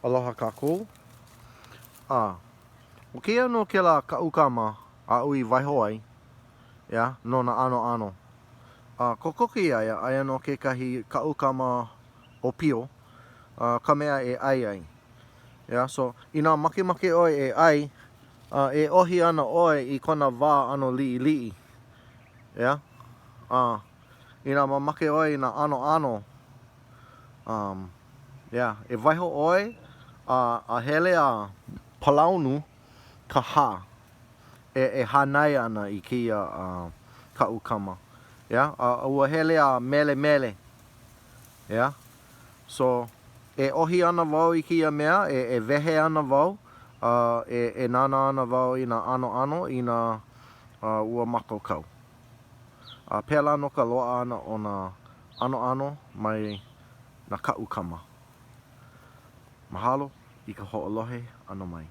Aloha kākou. A, ʻo kēia nō kēlā kaʻukama aʻu i waiho ai, yeah, no nā ʻanoʻano. A kokoke iā ia, aia nō kekahi kaʻukama ʻōpio, a, ka mea e ʻai ai. Yeah, so, inā makemake ʻoe e ʻai, a, e ʻohi ana ʻoe i kona wā ʻano liʻiliʻi. Yeah? A, inā mamake ʻoe i nā ʻanoʻano, um, yeah, e waiho ʻoe a, a hele a palaunu ka hā e, e hānai ana i kēia uh, kaʻukama. Yeah? A, a ua hele a melemele. Yeah? So, e ʻohi ana wau i kēia mea, e, e wehe ana wau, a e, e nānā ana wau i nā ʻanoʻano inā uh, ua mākaukau. A pēlā nō ka loaʻa ʻana o nā ʻanoʻano mai nā kaʻukama. Mahalo i ka hoʻolohe ʻana mai.